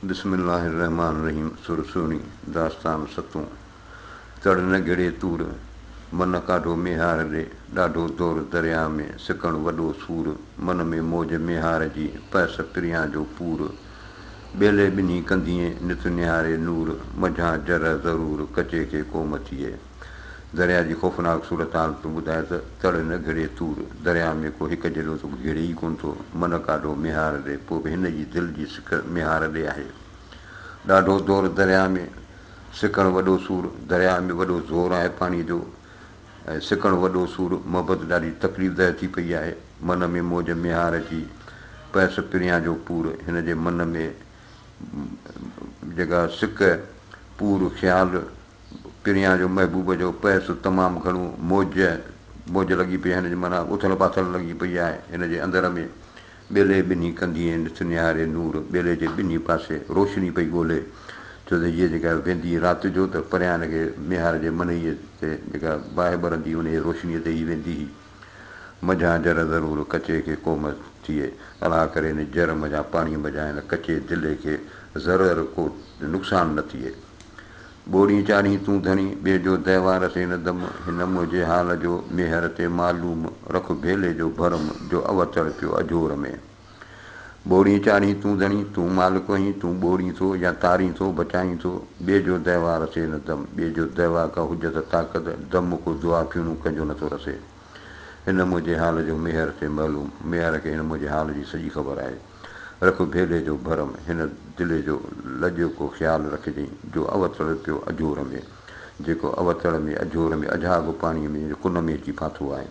بسم الله الرحمٰن الرحيم سر سهڻي داستان ستون تڙ نه گهڙي تور من ڪاڍو ميهار ڏي ڏاڍو دور درياء ۾ سڪڻ وڏو سور من ۾ موج ميهار جي پئس پريان جو پور ٻيلي ٻنهي ڪنڌيئين نت نهاري نور منجهان جرح ضرور ڪچي کي ڪوم ٿئي. درياء جي خوفناڪ صورتحال پيو ٻڌائي ته تڙ نه گهڙي تور، درياء ۾ ڪو هڪ جيڏو ته گهڙي ئي ڪونه ٿو، من ڪاڍو ميهار ڏي، پوء به هن جي دل جي سڪ ميهار ڏي آهي. ڏاڍو دور درياء ۾ سڪڻ وڏو سور، درياء ۾ وڏو زور آهي پاڻيء جو ۽ سڪڻ وڏو سور، محبت ڏاڍي تڪليف ده ٿي پئي آهي، من ۾ موج ميهار جي، پئس پريان جو پور، هن جي من ۾ جيڪا سڪ، پور، خيال، پريان جو محبوب جو پئس تمام گهڻو موج موج لڳي پئي آهي هن جي معنيٰ اٿل پاٿل لڳي پئي آهي هن جي اندر ۾ ٻيلي ٻنهي ڪنڌيئين نت نهاري نور ٻيلي جي ٻنهي پاسي روشني پئي ڳولي ڇو ته هيء جيڪا ويندي رات جو ته پريان کي ميهار جي منهيء تي جيڪا باهه ٻرندي انهيء روشنيء تي ئي ويندي هئي. منجهان جر ضرور ڪچي کي ڪوم ٿئي. الله ڪري ان جر منجهان پاڻيء منجهان هن ڪچي دلي کي ضرر ڪو نقصان نه ٿئي. ٻوڙين چاڙهين تون ڌڻي، ٻئي جو دهوار سي نه دم، هن منهنجي حال جو ميهر تي معلوم، رک ڀيلي جو ڀرم، جو اوتڙ پيو اجهور ۾. ٻوڙين چاڙهين تون ڌڻي، تون مالڪ آهين، تون ٻوڙين ٿو يا تارين ٿو، بچائين ٿو، ٻئي جو دهوار سي نه دم، ٻئي جو دهوا ڪا حجت طاقت، دم ڪو دعا ڦيڻو ڪنهن جو نٿو رسي. هن منهنجي حال جو ميهر تي معلوم، ميهر کي هن منهنجي حال جي سڄي خبر آهي. رک ڀيلي جو ڀرم، هن دلي جو لڄ ڪو خيال رکجئين، جو اوتڙ پيو اجهور ۾، جيڪو اوتڙ ۾ اجهور ۾ اجهاڳ پاڻيء ۾ ڪن ۾ اچي ڦاٿو آهي.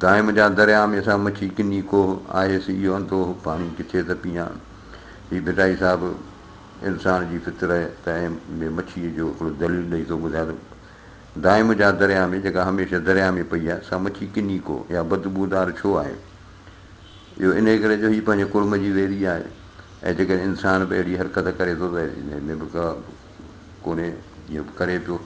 دائم جا درياء ۾ سا مڇي ڪني ڪوهه، آهيس اهو اندوهه، پاڻي ڪٿي ته پيئان. هي ڀٽائي صاحب انسان جي فطرت ۽ ۾ مڇيء جو هڪڙو دليل ڏئي ٿو ٻڌائي ته دائم جا درياء ۾ جيڪا هميشه درياء ۾ پئي آهي سا مڇي ڪني ڪوهه يا بدبودار ڇو آهي؟ اهو انهيء ڪري جو هي پنهنجي ڪڙم جي ويري آهي ۽ جيڪڏهن انسان به اهڙي حرڪت ڪري ٿو ته انهيء ۾ به ڪا ڪونهي، اهو به ڪري پيو.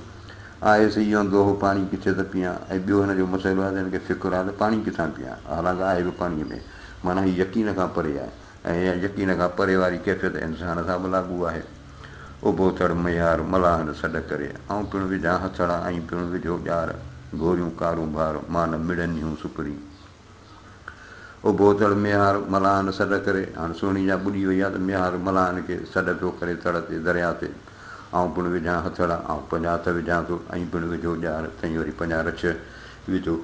آهي سي اهو اندوهو پاڻي ڪٿي ته پيئان ۽ ٻيو هن جو مسئلو آهي ته هن کي فڪر آهي ته پاڻي ڪٿان پيئان حالانڪه آهي به پاڻيء ۾. معنيٰ هي يقين کان پري آهي ۽ اها يقين کان پري واري ڪيفيت انسان سان به لاڳو آهي. اڀو ٿڙ ميهار ملاحن سڏ ڪري، آئون پڻ وجهان هٿڙا ۽ پڻ وجهو ڄار، گهوريون ڪارونڀار، مان نه مڙنيون سپرين. اڀو تڙ ميهار ملاحن سڏ ڪري، هاڻ سهڻي جا ٻڏي وئي آ ته ميهار ملاحن کي سڏ پيو ڪري تڙ تي درياء تي، آئون پڻ وجهان هٿڙا، آئون پنهنجا هٿ وجهان ٿو، ۽ پڻ وجهو ڄار، تئين وري پنهنجا رڇ وڌو.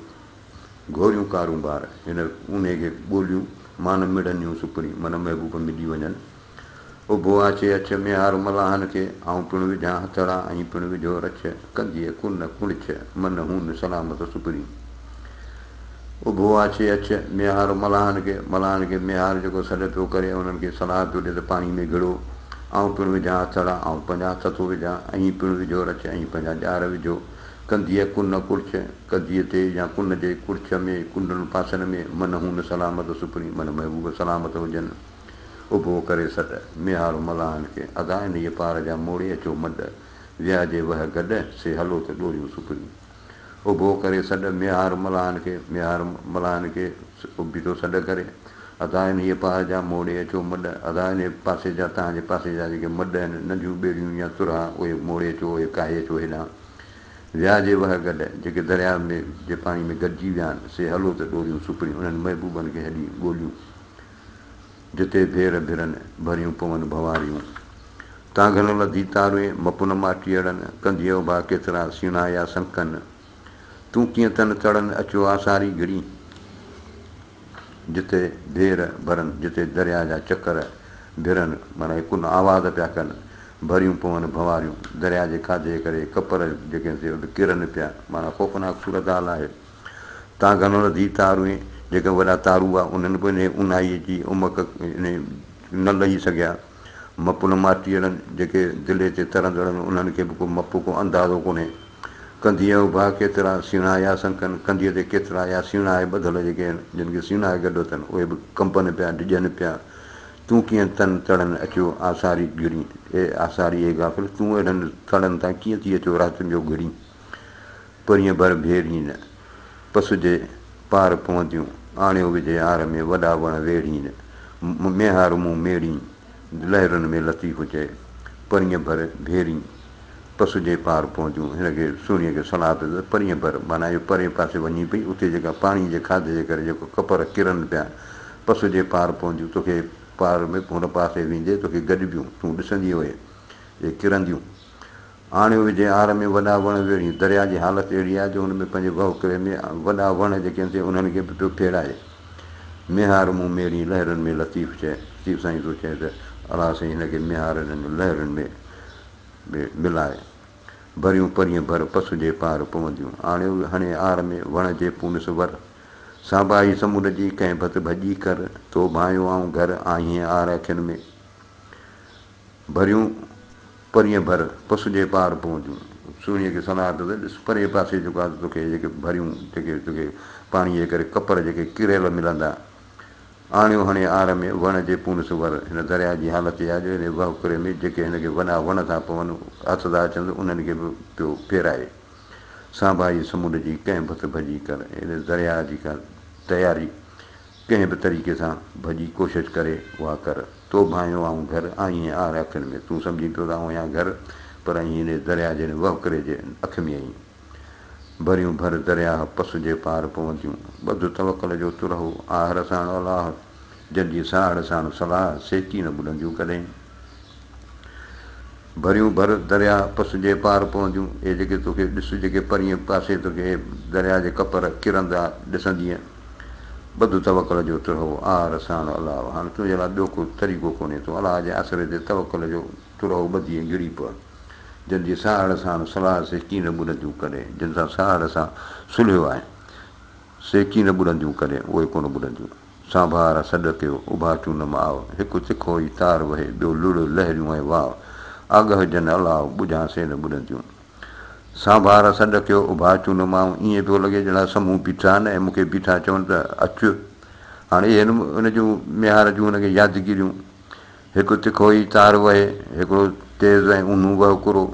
گهوريون ڪارونڀار، هن اونهي کي ڳوليون، مان نه مڙنيون سپرين، من محبوب ملي وڃن. اڀو آڇي اڇ ميهار ملاحن کي، آئون پڻ وجهان هٿڙا ۽ پڻ وجهو رڇ، ڪنڌيء ڪن ڪڻڇ، من هون سلامت سپرين. اڀو آڇي اڇ ميهار ملاحن کي، ملاحن کي ميهار جيڪو سڏ پيو ڪري ۽ انهن کي صلاح پيو ڏي ته پاڻي ۾ گهڙو، آئون پڻ وجهان هٿڙا، آئون پنهنجا هٿ ٿو وجهان، ۽ پڻ وجهو رڇ ۽ پنهنجا ڄار وجهو، ڪنڌيء ڪن ڪڙڇ، ڪنڌيء تي يا ڪن جي ڪڙڇ ۾، ڪنڊن پاسن ۾، من هون سلامت سپرين، من محبوب سلامت هجن. اڀو ڪري سڏ، ميهارو ملاحن کي، ادا انهيء پار جا موڙي اچو مڏ، ويا جي وهه گڏ، سي هلو ته ڏوريون سپرين. اڀو ڪري سڏ، ميهار ملاحن کي، ميهار ملاحن کي بيٺو سڏ ڪري، ادا انهيء پار جا موڙي اچو مڏ، ادا انهيء پاسي جا توهان جي پاسي جا جيڪي مڏ آهن، ننڍيون ٻيڙيون يا ترها، اهي موڙي اچو، اهي ڪاهي اچو هيڏانهن. ويا جي وهه گڏ، جيڪي درياء ۾ جي پاڻي ۾ گڏجي ويا آهن، سي هلو ته ڏوريون سپرين، انهن محبوبن کي هلي ڳوليون. جتي ڀير ڀرن، ڀريون پون ڀنواريون. تانگهن لڌي تاروين، مپن ماٽيئڙن، ڪنڌيء اڀا ڪيترا، سيڻا يا سنڪن. تون ڪيئن تن تڙن، اچيو آساري گهڙين. جتي ڀير ڀرن، جتي درياء جا چڪر ڀرن، معنيٰ ڪن آواز پيا ڪن، ڀريون پون ڀنواريون. درياء جي کاڌي ڪري ڪپر جيڪي سي به ڪرن پيا، معنيٰ خوفناڪ صورتحال آهي. تان گهڻو لڌي تاروين، جيڪي وڏا تارو هئا، انهن به انهيء اونهائيء جي عمق نه لهي سگهيا. مپ نه ماٽيئڙن، جيڪي دلي تي ترندڙن، انهن کي به ڪو مپ، ڪو اندازو ڪونهي. ڪنڌيء اڀا ڪيترا سيڻاهه يا سنڪن، ڪنڌيء تي ڪيترا يا سيڻاهه ٻڌل جيڪي آهن، جن کي سيڻاهه گڏ اٿن، اهي به ڪنبن پيا، ڊڄن پيا. تون ڪيئن تن تڙن اچيو آساري گهڙين، اي آساري، اي غافل، تون اهڙن تڙن تان ڪيئن ٿي اچيو راتين جو گهڙين؟ پرينء ڀر ڀيڙين، پسجي پار پونديون، آڻيو وجهي آر ۾، وڏا وڻ ويڙهين، ميهار مون ميڙين، لهرن ۾ لطيف چئي، پرينء ڀر ڀيرين، پسجي پار پهتيون. هن کي سهڻيء کي صلاح پئي ته پرينء ڀر، معنيٰ اهو پرئين پاسي وڃي پئي، اتي جيڪا پاڻيء جي کاڌ جي ڪري جيڪو ڪپر ڪرن پيا، پسجي پار پهتيون، توکي پار ۾ هن پاسي ويندي توکي گڏبيون، تون ڏسندين اهي، اهي ڪرنديون. آڻيو وجهي آر ۾ وڏا وڻ ويڙهي. درياء جي حالت اهڙي آهي جو ان ۾ پنهنجي وهڪري ۾ وڏا وڻ جيڪي آهن سي انهن کي به پيو ڦيڙائي. ميهار مون ميڙي لهرن ۾ لطيف چئي. لطيف سائين ٿو چئي ته الله سائين هن کي ميهار انهن لهرن ۾ به ملائي. ڀريون پرينء ڀر پسجي پار پونديون. آڻيو هڻي آر ۾ وڻ جي پونس ور. سانباهي سمنڊ جي ڪنهن ڀت ڀڄي ڪر. تو ڀانئيو آئون گهر آهين آر اکين ۾. ڀريون پرينء ڀر، پسجي پار پهتيون. سهڻيء کي صلاح ته ڏس پرئين پاسي جيڪو آهي توکي جيڪي ڀريون جيڪي توکي پاڻيء جي ڪري ڪپر جيڪي ڪريل ملندا. آڻيو هڻي آر ۾، وڻ جي پونس ور. هن درياء جي حالت اها جو هن وهڪري ۾ جيڪي هن کي وڏا وڻ ٿا پون، هٿ ٿا اچن ته انهن کي به پيو ڦيرائي. سانڀاهي سمنڊ جي ڪنهن ڀت ڀڄي ڪر. هن درياء جي ڪا تياري ڪنهن به طريقي سان ڀڄي ڪوشش ڪري اها ڪر. تو ڀانئيو آئون گهر، آهين آر اکين ۾. تون سمجهين پيو ته آئون آهيان گهر، پر آهين هن درياهه جي هن وهڪري جي اک ۾ آهين. ڀريون ڀر درياهه، پس جي پار پونديون. ٻڌ توڪل جو ترهو، آهر ساڻ الله. جن جي ساهڙ ساڻ صلاح، سي ڪين ٻڏنديون ڪڏهين. ڀريون ڀر درياهه، پس جي پار پونديون. اهي جيڪي توکي ڏس، جيڪي پرينء پاسي توکي اهي درياهه جي ڪپر ڪرندا ڏسندينء. ٻڌ توڪل جو ترهو، آر ساڻ الله. هاڻ تنهنجي لاء ٻيو ڪو طريقو ڪونهي. تون الله جي آسري تي توڪل جو ترهو ٻڌي ۽ گهڙي پء. جن جي ساهڙ ساڻ صلاح، سي ڪين ٻڏنديون ڪڏهن. جن سان ساهڙ سان صلحيو آهي، سي ڪين ٻڏنديون ڪڏهن، اهي ڪونه ٻڏنديون. سانڀار سڏ ڪيو، اڀا چونم آء. هڪ تکو ئي تار وهي، ٻيو لڙ، لهريون ۽ واء. آڳهه جن الاء، ٻجهان سي نه ٻڏنديون. سانڀار سڏ ڪيو، اڀا چونم آء. ائين پيو لڳي ڄڻ سمهون بيٺا آهن ۽ مون کي بيٺا چون ته اچ. هاڻي اهي ان جون ميهار جون هن کي يادگيريون. هڪ تکو ئي تار وهي، هڪڙو تيز ۽ اونهون وهڪرو،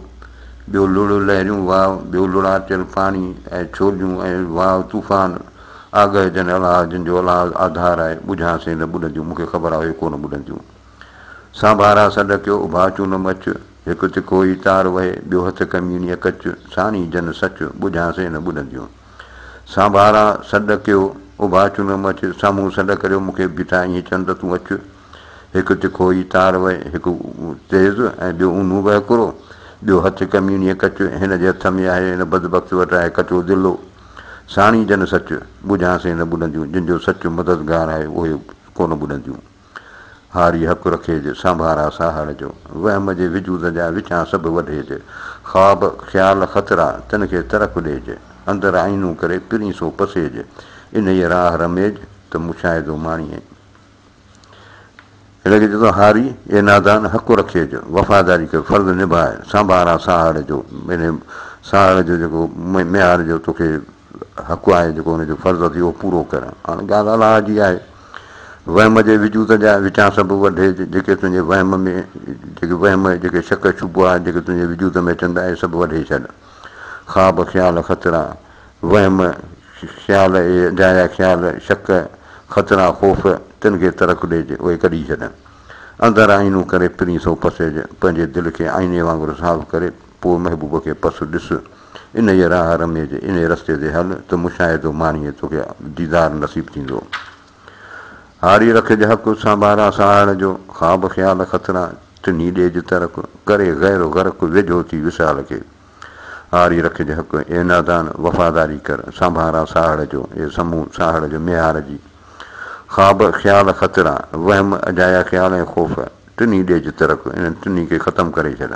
ٻيو لڙ لهريون واء، ٻيو لڙاٽيل پاڻي ۽ ڇوليون ۽ واء طوفان، آڳهه جن الاهه جن جو الاهه آڌار آهي، ٻجهان سي نه ٻڏنديون، مون کي خبر آهي اهي ڪو نه ٻڏنديون. سانڀارا سڏ ڪيو، اڀا چونم اچ، هڪ تکو ئي تار وهي، ٻيو هٿ ڪميڻيء ڪچ، ساڻي جن سچ، ٻجهان سي نه ٻڏنديون. سانڀارا سڏ ڪيو، اڀا چونم اچ، سامهون سڏ ڪريو، مون کي بيٺا ائين چون ته تون اچ. هڪ تکو ئي تار وهي، هڪ تيز ۽ ٻيو اونهون وهڪرو، ٻيو هٿ ڪميڻيء ڪچ، هن جي هٿ ۾ آهي، هن بدبخت وٽ آهي ڪچو دلو. ساڻي جن سچ، ٻجهان سي نه ٻڏنديون، جن جو سچ مددگار آهي، اهي ڪونه ٻڏنديون. هاري حق رکيج، سانڀارا ساهڙ جو، وهم جي وجود جا وچان سڀ وڍيج، خواب، خيال، خطرا، تن کي ترڪ ڏيج، اندر آئينو ڪري، پرين سو پسيج، انهيء راهه رميج، ته مشاهدو ماڻيين. هن کي چئي ٿو، هاري، اي نادان، حق رکيج، وفاداري ڪر، فرض نڀاء، سانڀارا ساهڙ جو، انهيء ساهڙ جو جيڪو ميهار جو توکي حق آهي، جيڪو ان جو فرض اٿئي، اهو پورو ڪر. هاڻ ڳالهه الله جي آهي. وهم جي وجود جا وچان سڀ وڍيج، جيڪي تنهنجي وهم ۾، جيڪي وهم، جيڪي شڪ شبها، جيڪي تنهنجي وجود ۾ اچن ٿا، اهي سڀ وڍي ڇڏ. خواب، خيال، خطرا، وهم، خيال، اهي اجايا خيال، شڪ، خطرا، خوف، تن کي ترڪ ڏيج، اهي ڪڍي ڇڏ. اندر آئينو ڪري پرين سو پسيج، پنهنجي دل کي آئيني وانگر صاف ڪري، پوء محبوب کي پس، ڏس. انهيء راهه رميج، انهيء رستي تي هل، ته مشاهدو ماڻيين، توکي ديدار نصيب ٿيندو. هاري رکج حق، سانڀارا ساهڙ جو، خواب خيال خطرا، ٽنهي ڏيج ترڪ، ڪري غير غرق، ويجهو ٿي وصال کي. هاري رکج حق، اي نادان، وفاداري ڪر، سانڀارا ساهڙ جو، اي سمون، ساهڙ جو ميهار جي. خواب خيال خطرا، وهم، اجايا خيال ۽ خوف، ٽنهي ڏيج ترڪ، انهن ٽنهي کي ختم ڪري ڇڏ.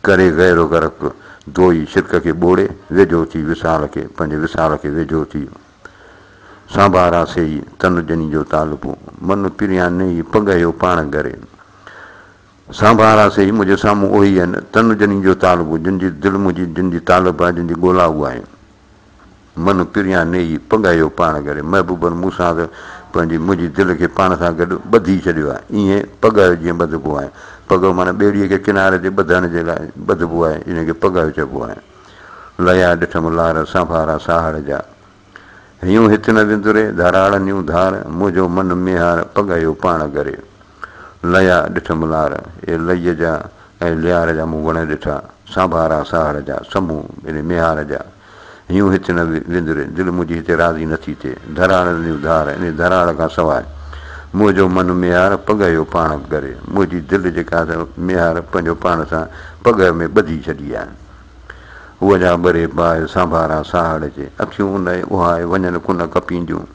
ڪري غير غرق، دوئي شرڪ کي ٻوڙي، ويجهو ٿي وصال کي، پنهنجي وصال کي ويجهو ٿي. سانڀارا سيئي، تن جني جو طالبو، من پريان نيئي، پڳهيو پاڻ گري. سانڀارا سيئي، منهنجي سامهون اهي ئي آهن، تن جني جو طالبو، جن جي دل منهنجي، جن جي طالب آهي، جن جي ڳولا اها آهي. من پريان نيئي، پڳهيو پاڻ ڪري. محبوبن مون سان ته پنهنجي منهنجي دل کي پاڻ سان گڏ ٻڌي ڇڏيو آهي. ائين پڳهيو جيئن ٻڌبو آهي. پڳهيو معنيٰ ٻيڙيء کي ڪناري تي ٻڌڻ جي لاء ٻڌبو آهي، ان کي پڳهيو چئبو آهي. ليا ڏٺم لار، سانڀارا ساهڙ جا. هيون هت نه وندري، ڌراڙ نيون ڌار، منهنجو من ميهار، پڳهيو پاڻ ڪري. ليا ڏٺم لار، اي لئي جا ۽ ليار جا مون وڻ ڏٺا، سانڀارا ساهڙ جا، سمون يعني ميهار جا. هيون هت نه وندري، دل منهنجي هتي راضي نه ٿي ٿئي. ڌراڙ ڏنيون ڌار، انهي ڌراڙ کان سواء منهنجو من ميهار پڳهيو پاڻ ڪري. منهنجي دل جيڪا سا ميهار پنهنجو پاڻ سان پڳهه ۾ ٻڌي ڇڏي آهي. هوء جا ٻري باهه سانڀارا ساهڙ جي، اکيون انهي اهائي وڃن ڪونه ڪپينديون.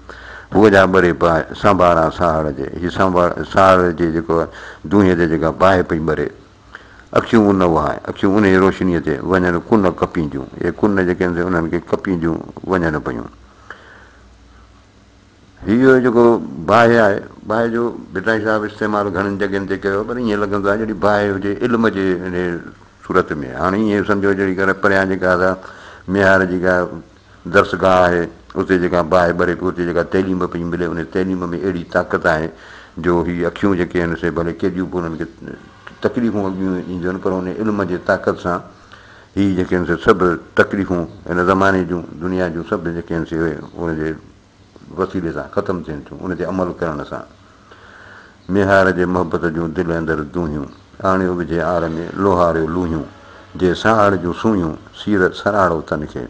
هوء جا ٻري باهه سانڀارا ساهڙ جي، هي ساهڙ جي جيڪو دونهين تي جيڪا باهه پئي ٻري. اکيون ان اهائي، اکيون انهي روشنيء تي وڃن ڪونه ڪپينديون. اهي ڪن جيڪي آهن سي انهن کي ڪپينديون وڃن پيون. هيء جيڪو باهه آهي، باهه جو ڀٽائي صاحب استعمال گهڻن جڳهين تي ڪيو آهي، پر ائين لڳندو آهي جهڙي باهه هجي علم جي انهيء صورت ۾. هاڻي ائين سمجهو جهڙي ڪري پريان جيڪا سا ميهار جي ڪا درسگاهه آهي، اتي جيڪا باهه ٻري پئي، اتي جيڪا تعليم پئي ملي، ان تعليم ۾ اهڙي طاقت آهي جو هي اکيون جيڪي آهن سي ڀلي ڪيڏيون به انهن کي تڪليفون اڳيون اينديون آهن، پر ان علم جي طاقت سان هي جيڪي آهن سي سڀ تڪليفون هن زماني جون، دنيا جون سڀ جيڪي آهن سي اهي ان جي وسيلي سان ختم ٿين ٿيون، ان تي عمل ڪرڻ سان. ميهار جي محبت جون دل اندر دونهيون، آڻيو وجهي آر ۾ لوهاريو لوهيون، جي ساهڙ جون سونهيون، سير سراڙو تن کي.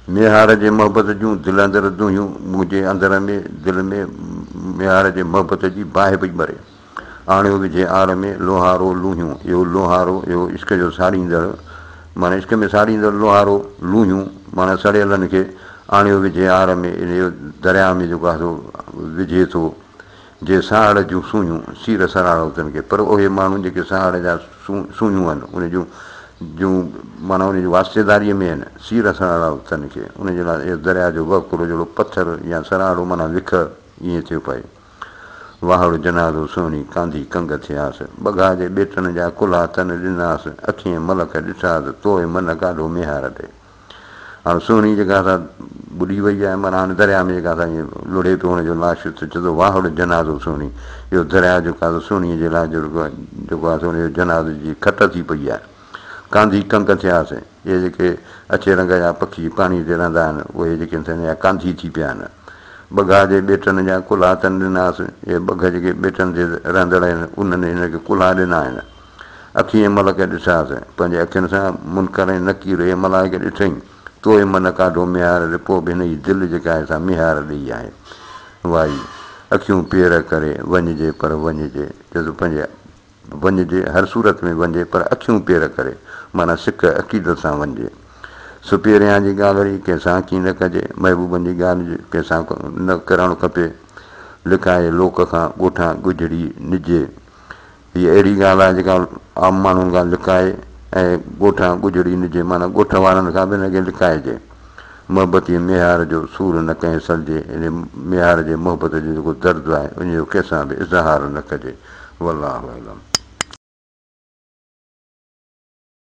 ميهار جي محبت جون دل اندر دونهيون، منهنجي اندر ۾ دل ۾ ميهار جي محبت جي باهه پئي ٻري. آڻيو وجهي آر ۾، لوهارو لوهيون، اهو لوهارو، اهو عشق جو ساڙيندڙ، معنيٰ عشق ۾ ساڙيندڙ لوهارو، لوهيون، معنيٰ سڙيلن کي، آڻيو وجهي آر ۾، انهيء درياء ۾ جيڪو آهي سو وجهي ٿو، جي ساهڙ جون سونهيون، سير سراڙو تن کي، پر اهي ماڻهو جيڪي ساهڙ جا سونهيون آهن، ان جون جون معنيٰ ان جي واسطيداريء ۾ آهن، سير سراڙو تن کي، ان جي لاء اهو درياء جو وهڪرو جهڙو پٿر يا سراڙو معنيٰ وک ائين ٿيو پئي. واهڙ جنازو سهڻي ڪانڌي ڪنگ ٿياس، ٻگها جي ٻيٽن جا ڪلها تن ڏناس، اکين ملڪ ڏٺاس، توء من ڪاڍو ميهار ڏي. هاڻ سهڻي جيڪا سا ٻڏي وئي آهي، معنيٰ هاڻي درياء ۾ جيڪا سا ائين لڙهي پيو هن جو لاش ته چئي ٿو واهڙ جنازو سهڻي، اهو درياء جيڪو آهي سو سهڻيء جي لاء جيڪو آهي سو ان جو جنازي جي کٽ ٿي پئي آهي. ڪانڌي ڪنگ ٿياس، اهي جيڪي اڇي رنگ جا پکي پاڻيء تي رهندا آهن، اهي جيڪي آهن يا ڪانڌي ٿي پيا آهن. ٻگها جي ٻيٽن جا ڪلها تن ڏناس، اهي ٻگهه جيڪي ٻيٽن تي رهندڙ آهن، انهن هن کي ڪلها ڏنا آهن. اکين ملڪ ڏٺاس، پنهنجي اکين سان منڪر ۽ نڪير اهي ملائڪ ڏٺئين، توء من ڪاڍو ميهار ڏي، پوء به هن جي دل جيڪا آهي سا ميهار ڏئي آهي. وائي، اکيون پير ڪري، وڃجي پر وڃجي، چئي ٿو پنهنجي. وڃجي، هر صورت ۾ وڃجي، پر اکيون پير ڪري، معنيٰ سڪ عقيدت سان وڃجي. سپيريان جي ڳالهڙي ڪنهن سان ڪين نه ڪجي، محبوبن جي ڳالهه ڪنهن سان نه ڪرڻ کپي. لڪائي لوڪ کان ڳوٺان ڳجهڙي نجي. هيء اهڙي ڳالهه آهي جيڪا عام ماڻهن کان لڪائي ۽ ڳوٺان ڳجهڙي نجي معنيٰ ڳوٺ وارن کان به هن کي لڪائجي. محبتي ميهار جو سور نه ڪنهن سلجي، يعني ميهار جي محبت جو جيڪو درد آهي، ان جو ڪنهن سان به اظهار نه ڪجي. والله اعلم.